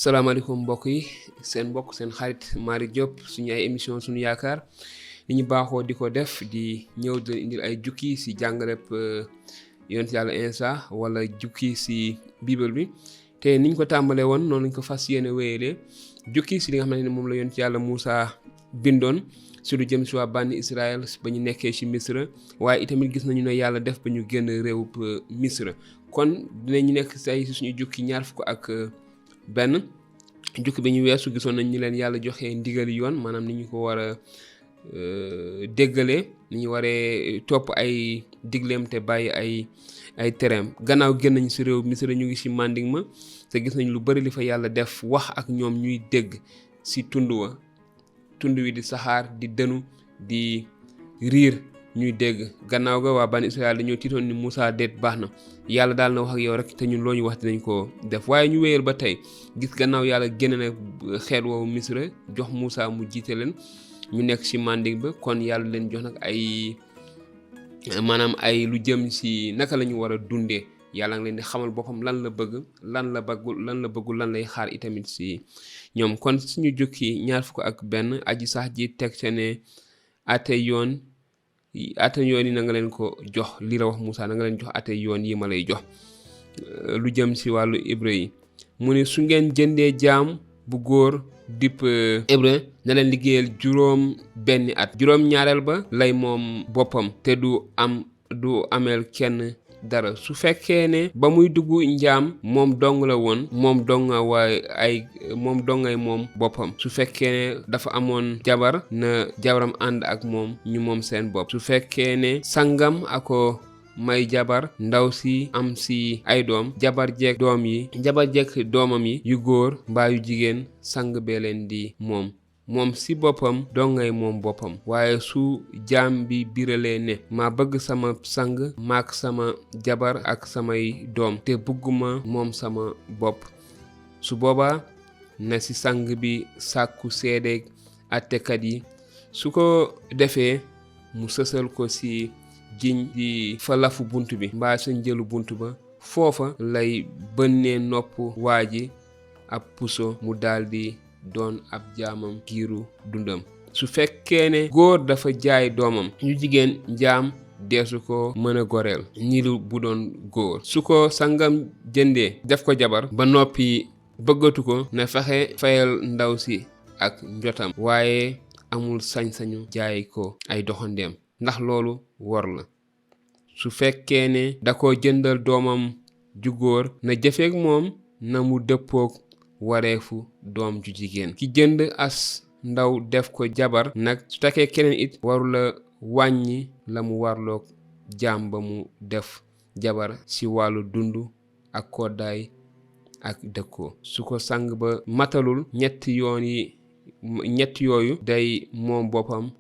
salaamaaleykum mbokk yi seen mbokk seen xarit Malick Diop suñu ay émission suñu yaakaar li ñu baaxoo di ko def di ñëw di indil ay jukki si jàngaleb yonent yàlla Insa wala jukki si bible bi te niñ ko tàmbalee woon noonu lañ ko fas yéene wéyalee jukki si li nga xamante ne moom la yonent yàlla Moussa bindoon si lu jëm si waa bànni Israël ba ñu nekkee ci Misra waaye itamit gis nañu ne yàlla def ba ñu génn réewub Misra kon dinañu nekk say si suñu jukki ñaar fukk ak benn jukki bi ñu weesu gisoon nañ ñu leen yàlla joxe ndigali yoon maanaam ni ñu ko war a déggalee ni ñu waree topp ay digleem te bàyyi ay tereem gannaaw génn nañ si réew Misra ñu ngi si manding ma te gis nañ lu bari li fa yàlla def wax ak ñoom ñuy dégg si tund wi di saxaar di dënu di riir ñuy dégg gannaaw ga waa bani Israël dañoo tiitoon ni Moussa déet baax na yàlla daal na wax ak yow rek te ñun loo ñu wax dinañ ko def waaye ñu wéyal ba tey gis gannaaw yàlla génn na xeet woowu Misra jox Moussa mu jiite leen ñu nekk ci manding ba kon yàlla leen jox nag ay lu jëm ci naka la ñu war a dundee yàlla nga leen di xamal boppam lan la bëgg lan la bëggul lan lay xaar itamit ci ñoom kon suñu jukki ñaar fukk ak benn Aji Sax ji teg ca ne Àttey yoon yi na nga leen ko jox lii la wax Moussa na nga leen jox Àttey yoon yi ma lay jox lu jëm ci wàllu Ebrë yi mu ne su ngeen jëndee jaam bu góor dip Ebrë na leen liggéeyal juróom benni at juróom ñaareel ba lay moom boppam te du ameel kenn dara su fekkee ne ba muy dugg njaam moom dong la woon moom dongay moom boppam su fekkee ne dafa amoon jabar na jabaram ànd ak moom ñu moom seen bopp su fekkee ne sangam ako may jabar ndaw si am si ay doom jabar jeeg doomam yi yu góor mbaa yu jigéen sang bee leen di moom si boppam dongay moom boppam waaye su jaam bi biralee ne ma bëgg sama sang maak sama jabar ak samay doom te bëgguma moom sama bopp su boobaa na si sang bi sàkku seede àttekat yi su ko defee mu sësal ko si jiñ di fa lafu bunt bi mbaa sa njëlu bunt ba foofa lay bënnee nopp waa ji ab puso mu daldi doon ab jaamam giiru dundam su fekkee ne góor dafa jaay doomam ñu jigéen njaam deesu ko mën a goreel niru bu doon góor su ko sangam jëndee def ko jabar ba noppi bëggatu ko na fexe fayal ndaw si ak njotam waaye amul sañ-sañu jaay ko ay doxandeem ndax loolu wor la su fekkee ne da ko jëndal doomam ju góor na jëfeek moom na mu dëppook wareefu doom ju jigéen ki jënd as ndaw def ko jabar nag su takkee keneen it warula wàññi la mu warloog jaam ba mu def jabar ci wàllu dund ak koddaay ak dëkkoo su ko sang ba matalul ñett yooyu day moom boppam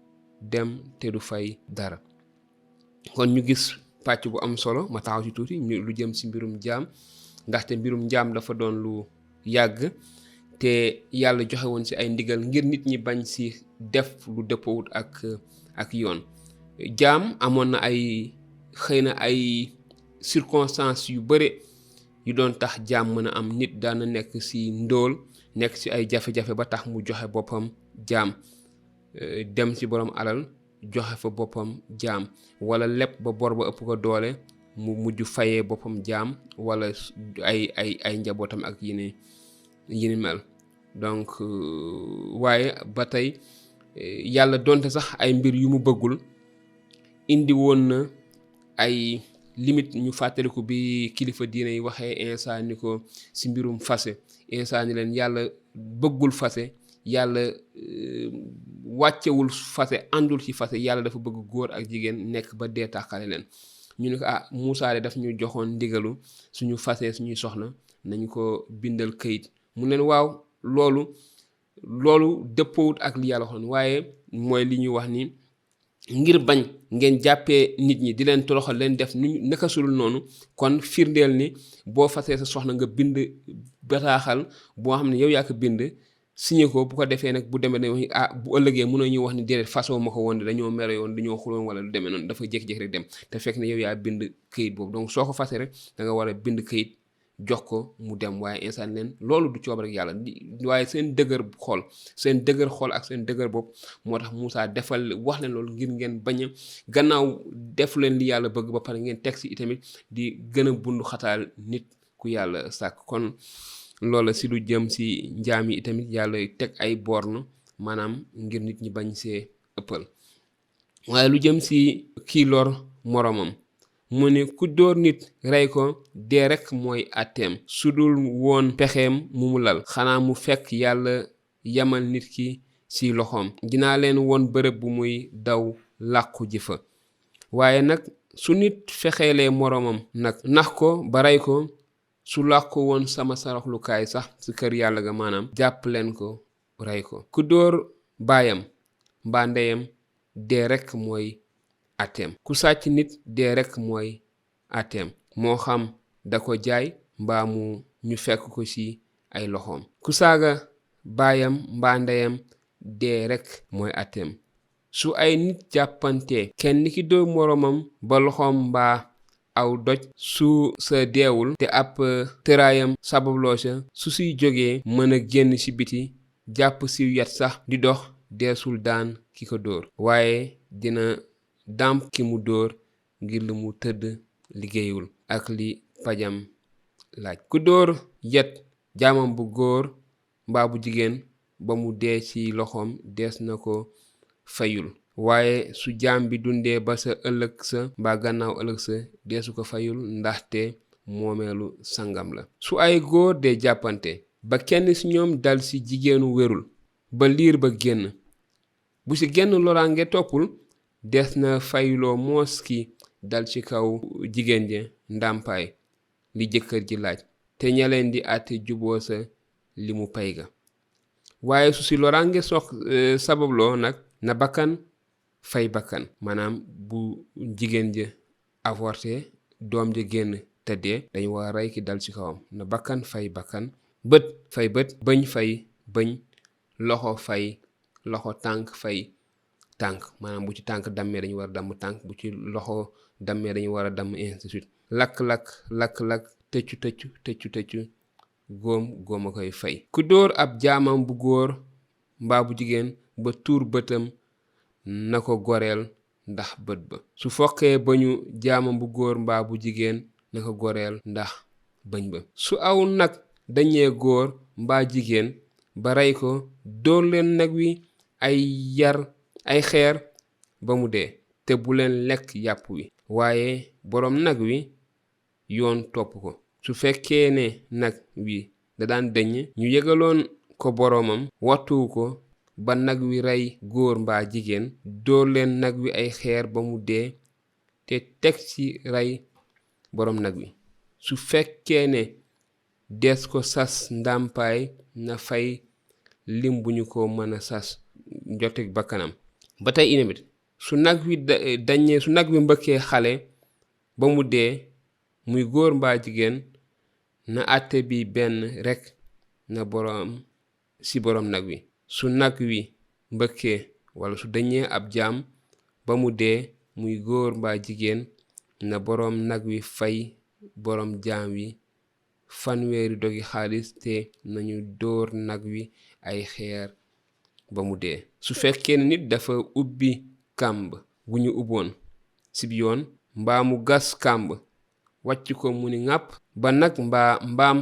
dem te du fay dara kon ñu gis pàcc bu am solo ma taxaw ci tuuti lu jëm ci mbirum jaam ndaxte mbirum jaam dafa doon lu yàgg te yàlla joxe woon ci ay ndigal ngir nit ñi bañ ci def lu dëppoowut ak yoon jaam amoon na xëy na ay circonstances yu bare yu doon tax jaam mën a am nit daana nekk ci ndóol nekk ci ay jafe-jafe ba tax mu joxe boppam jaam dem ci borom alal joxe fa boppam jaam wala lépp ba bor ba ëpp ko doole mu mujj fayee boppam jaam wala ay njabootam ak yi ni mel donc waaye ba tey yàlla donte sax ay mbir yu mu bëggul indi woon na ay limite ñu fàttaliku bi kilifa diine yi waxee Insa ni ko ci mbirum fase Insa ni leen yàlla bëggul fase yàlla wàccewul fase àndul ci fase yàlla dafa bëgg góor ak jigéen nekk ba dee tàqale leen ñu ne ko Moussa de daf ñu joxoon ndigalu suñu fase suñuy soxna nañu ko bindal këyit mu leen waaw loolu dëppoowut ak li yàlla waxoon waaye mooy li ñuy wax ni ngir bañ ngeen jàppee nit ñi di leen toroxal leen def naka sulul noonu kon firndeel ni boo fasee sa soxna nga bind bataaxal boo xam ne yow yaa ko bind signé ko bu ko defee nag bu demee dañuy bu ëllëgee mën na ñuy wax ni déedéet façon ma ko woon dañoo mere yoon dañoo xuloon wala lu demee noonu dafa jékki-jékki rek dem te fekk ne yow yaa bind këyit boobu donc soo ko fasee rek da nga war a bind këyit jox ko mu dem waaye insaan leen loolu du coob rek yàlla waaye seen dëgër xol ak seen dëgër bopp moo tax Moussa defal wax leen loolu ngir ngeen bañ a gannaaw def leen li yàlla bëgg ba pare ngeen teg si itamit di gën a bundu xataal nit ku yàlla sàkk. kon loola si lu jëm si njaam yi itamit yàlla teg ay borne maanaam ngir nit ñi bañ see ëppal. waaye lu jëm si kii lor moromam mu ne ku dóor nit rey ko dee rek mooy àtteem su dul woon pexeem mu lal xanaa mu fekk yàlla yamal nit ki ci loxoom. dinaa leen woon bërëb bu muy daw làqu ji fa. waaye nag su nit fexeelee moromam nag nax ko ba rey ko su làqu woon sama saraxlukaay sax ci kër yàlla ga maanaam jàpp leen ko rey ko. ku dóor baayam mbaa ndeyam dee rek mooy àtteem. ku sàcc nit dee rek mooy àtteem moo xam da ko jaay mbaa ñu fekk ko ci ay loxoom. ku saaga baayam mbaa ndeyam dee rek mooy àtteem. su ay nit jàppante kenn ki dóor moroomam ba loxoom mbaa aw doj su sa deewul te ab tëraayam sababloo sa su siy jógee mën a génn ci biti jàpp ci yet sax di dox deesul daan ki ko dóor waaye dina dàmp ki mu dóor ngir li mu tëdd liggéeyul ak li pajam laaj. ku dóor yet jaamam bu góor mbaa bu jigéen ba mu dee ci loxoom dees na ko fayul waaye su jaam bi dundee ba sa ëllëg sa mbaa gannaaw ëllëg sa deesu ko fayul ndaxte moomeelu sangam la. su ay góor dee jàppante ba kenn ci ñoom dal ci jigéenu wérul ba liir ba génn bu ci genn loraange toppul des na fayloo moos ki dal ci kaw jigéen ja ndàmpaay li jëkkër ji laaj te ña leen di àtte juboo sa li mu pay ga. waaye su ci loraange sababloo nag na bakkan fay bakkan maanaam bu jigéen ja avorté doom ja génn te dee dañu war a rey ki dal ci kawam. na bakkan fay bakkan bët fay bët bëñ fay bëñ loxo fay loxo tànk fay tànk maanaam bu ci tànk dammee dañu war a damm tànk bu ci loxo dammee dañu war a damm ainsi de suite. lakk-lakk tëccu góom a koy fay. ku dóor ab jaamam bu góor mbaa bu jigéen ba tuur bëtam na ko goreel ndax bët ba. su foqee bañu jaamam bu góor mbaa bu jigéen na ko goreel ndax bëñ ba. su aw nag dañee góor mbaa jigéen ba rey ko dóor leen nag wi ay xeer ba mu dee te bu leen lekk yàpp wi waaye boroom nag wi yoon topp ko. su fekkee ne nag wi da daan dëñ ñu yëgaloon ko boroomam wattuwu ko ba nag wi rey góor mbaa jigéen dóor leen nag wi ay xeer ba mu dee te teg ci rey boroom nag wi. su fekkee ne des ko sas ndàmpaay na fay lim bu ñu ko mën a sas njotig bakkanam. ba tey inamit su nag wi mbëkkee xale ba mu dee muy góor mbaa jigéen na àtte bi benn rekk na boroom nag wi. su nag wi mbëkkee walla su dañee ab jaam ba mu dee muy góor mbaa jigéen na boroom nag wi fay boroom jaam wi 50 dogi xaalis te nañu dóor nag wi ay xeer ba mu dee. su fekkee ne nit dafa ubbi kàmb bu ñu ubboon ci yoon mbaa mu gas kàmb wàcc ko mu ni ŋàpp ba nag mbaa mbaam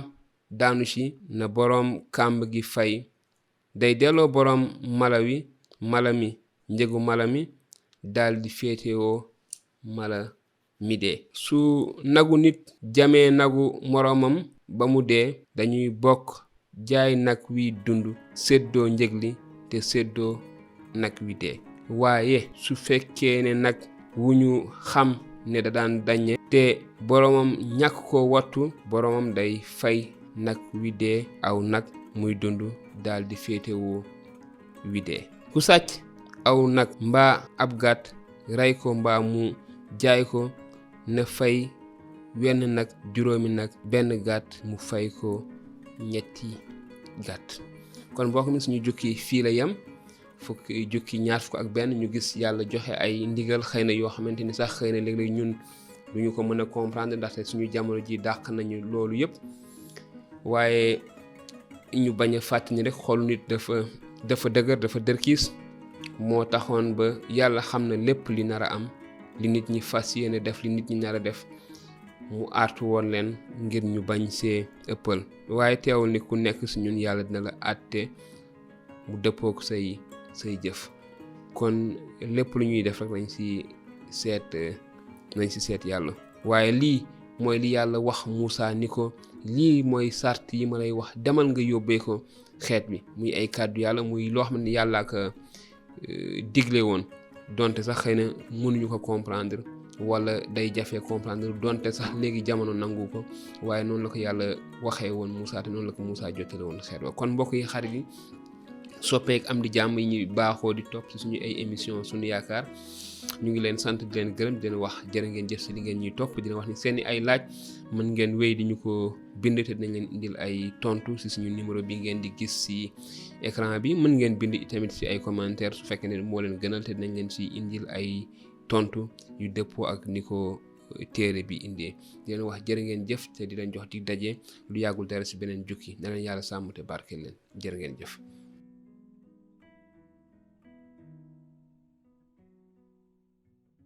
daanu ci na boroom kàmb gi fay day delloo boroom mala mi njëgu mala mi daldi féetewoo mala mi dee. su nagu nit jamee nagu moroomam ba mu dee dañuy bokk jaay nag wi dund séddoo njëg li te séddoo nag wi dee. waaye su fekkee ne nag wu ñu xam ne da daan dañe te boroomam ñàkk ko wattu boroomam day fay nag wi dee aw nag muy dund daldi féetewoo wi dee. ku sàcc aw nag mbaa ab gàtt rey ko mbaa mu jaay ko na fay wenn nag juróomi nag benn gàtt mu fay ko 3 gàtt. kon mbokk mi suñu jukki fii la yem jukki 21 ñu gis yàlla joxe ay ndigal xëy na yoo xamante ni sax xëy na léeg-léeg ñun duñu ko mën a comprendre ndaxte suñu jamono ji dàq nañu loolu yëpp waaye ñu bañ a fàtt ni rek xolu nit dafa dëgër dafa dërkiis moo taxoon ba yàlla xam na lépp li nar a am li nit ñi fas yéene def li nit ñi nar a def mu artu woon leen ngir ñu bañ see ëppal waaye teewul ni ku nekk si ñun yàlla dina la àtte mu dëppook say jëf kon lépp lu ñuy def rek nañ si seet yàlla waaye lii mooy li yàlla wax Moussa ni ko lii mooy sart yi ma lay wax demal nga yóbbee ko xeet bi muy ay kàddu yàlla muy loo xam ne yàlla ak digle woon donte sax xëy na mënuñu ko comprendre wala day jafe comprendre donte sax léegi jamono nangu ko waaye noonu la ko yàlla waxee woon Moussa te noonu la ko Moussa jottale woon xeet wa kon mbokk yi xarit yi soppeek am di jàmm yi ñuy baaxoo di topp ci suñu ay émission suñu yaakaar ñu ngi leen sant di leen gërëm di leen wax jërë ngeen jëf ci li ngeen ñuy topp dina wax ni seeni ay laaj mën ngeen wéy di ñu ko bind te dinañ leen indil ay tontu ci suñu numéro bi ngeen di gis ci écran bi mën ngeen bind tamit ci ay commentaire su fekkee ne moo leen gënal te dinañ leen ci indil ay tontu yu dëppoo ak ni ko téere bi indee di leen wax jërë ngeen jëf te di leen jox di daje lu yàggul dara ci beneen jukki na leen yàlla sàmm te barkeel leen jërë ngeen jëf